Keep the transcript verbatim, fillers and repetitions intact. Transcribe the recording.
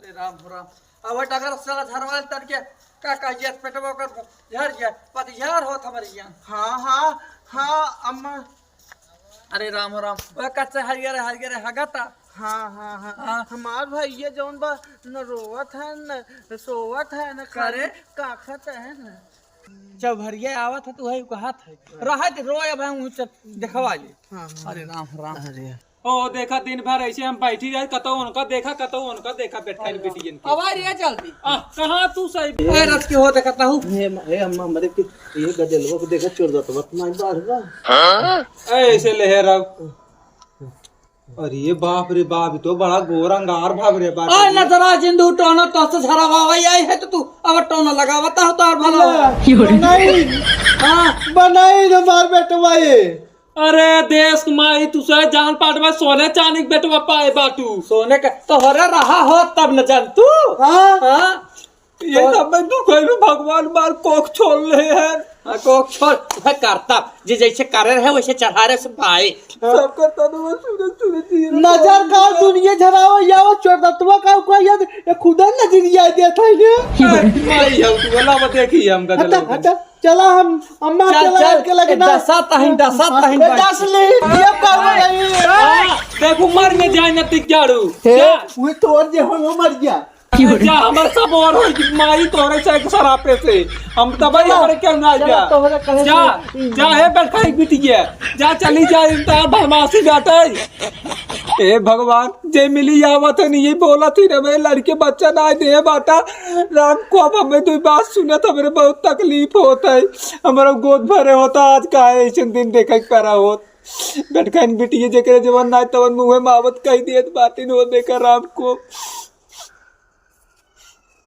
राम हो राम। अब डगर साला झरवाल तन के का कहिए, पेटवा ओकर झर गया, पतझर होत हमर यहाँ। हाँ, हाँ, हाँ, अम्मा। अरे राम हो राम, वह कच्चा हरियर हरियर हगता। हाँ, हाँ, हाँ। हाँ। हमार भैया जौन बा, न रोवत है, न सोवत है, न का रे? खाली काखत है न। जब हरिया आवत है तो वही कहत है, रहत रोए भाई, उसे देखवा ले। हाँ, हाँ। अरे राम हो राम। अरे। ओ देखा, दिन भर ऐसे हम बैठी रहे, कतौ उनका देखा, कतौ उनका देखा, बैठा है बिटियन के। अब आ रही है जल्दी। आ, कहाँ तू सही? ए, रथ के हो देखता हूँ। हे म-, हे अम्मा, मरे के ये गदेलवा को देखा, चोर दतवत नहीं बाढ़ बा। ए, ऐसे ले हे रहो। अरे बाप रे बाप, ये तो बड़ा गोर अंगार भाग रे बाप आ रे। नजरा जिंदू टोना तो से झरावा आई है तो तू अब टोना लगावता हो तो और भला। बनाई, हाँ। बनाई हमार बेटवा ये। अरे देश माई, तू से जान पाट में सोने चांदी के बेटवा पाए बाटू। सोने का तोहरे रहा हो तब न जान तू। हाँ। हाँ। ये तो सब मैं दुख है, भगवान मार कोख छोड़ ले है। हाँ, कोख छोड़, वह करता, जे जैसे करे रहे वैसे चढ़ा रहे से भाई। सबका तनवा सूरज सूरज जी। नजर का दुनिया झरावा या वो चोर दतवा का को याद, ये खुदा नजरिया देता है ये। ए, माई हम तू बोला वो देखी हम का हटा, चलो। हटा, चला हम अम्मा चल, चला चल, के लगे ए, ना। दसा तहिन, दसा तहिन ए, बाई। दस ले, ये का हो गई? हाँ, देखो मर में जाए न तिक जाड़ू। हे, जा। वो तोर जे हो वो मर गया। अरे जा, हमर सब और हो गई, माई तोरे से एक सरापे से। हम तब ही चलो, हमारे क्यों ना चलो, जा? तोहरे कहे जा, से जा, हे बैठाई बिटिया। जा, चली जा, इंतजार बदमाशी जाते। ए भगवान, जे मिली आवत है, नहीं बोला थी रे, मैं लड़के बच्चा ना दे बाटा। राम को अब हमें दो बात सुनत, हमरे बहुत तकलीफ होत है। हमरा गोद भरे होता, आज काहे ऐसन दिन देखे के पड़ा होत। गटकन बिटिया जेकरे जवन नाय तवन मुँहे मावत कह दियत बातिन हो देखा राम को।